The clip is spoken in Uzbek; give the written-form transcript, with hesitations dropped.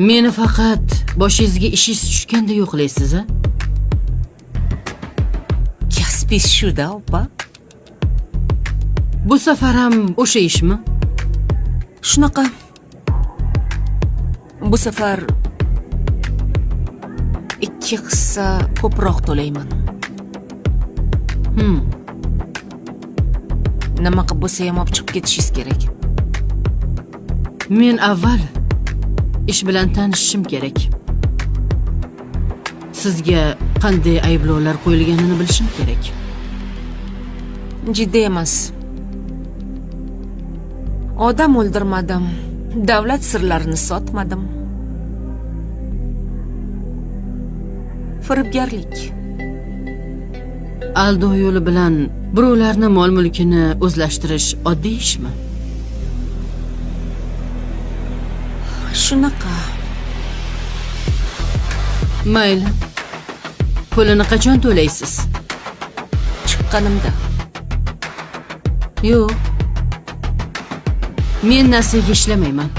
Meni faqat boshingizga ishingiz tushganda yo'qlaysiz, a? Kasbingiz shu-da, opa. Bu safar ham o'sha ishmi? Shunaqa. Bu safar 2 hissa ko'proq to'layman. Nima qilib bo'lsa ham olib chiqib ketishingiz kerak. Men avval ish bilan tanishishim kerak. Sizga qanday ayblovlar qo'yilganini bilishim kerak. Jiddiy emas. Odam o'ldirmadim, davlat sirlarini sotmadim. Firibgarlik. Aldov yo'li bilan birovlarni mol-mulkini o'zlashtirish oddiy ishmi? Shunaqa. Mayli. Pulini qachon to'laysiz? Chiqqanimda. Yo'q. Men nasiyaga ishlamayman.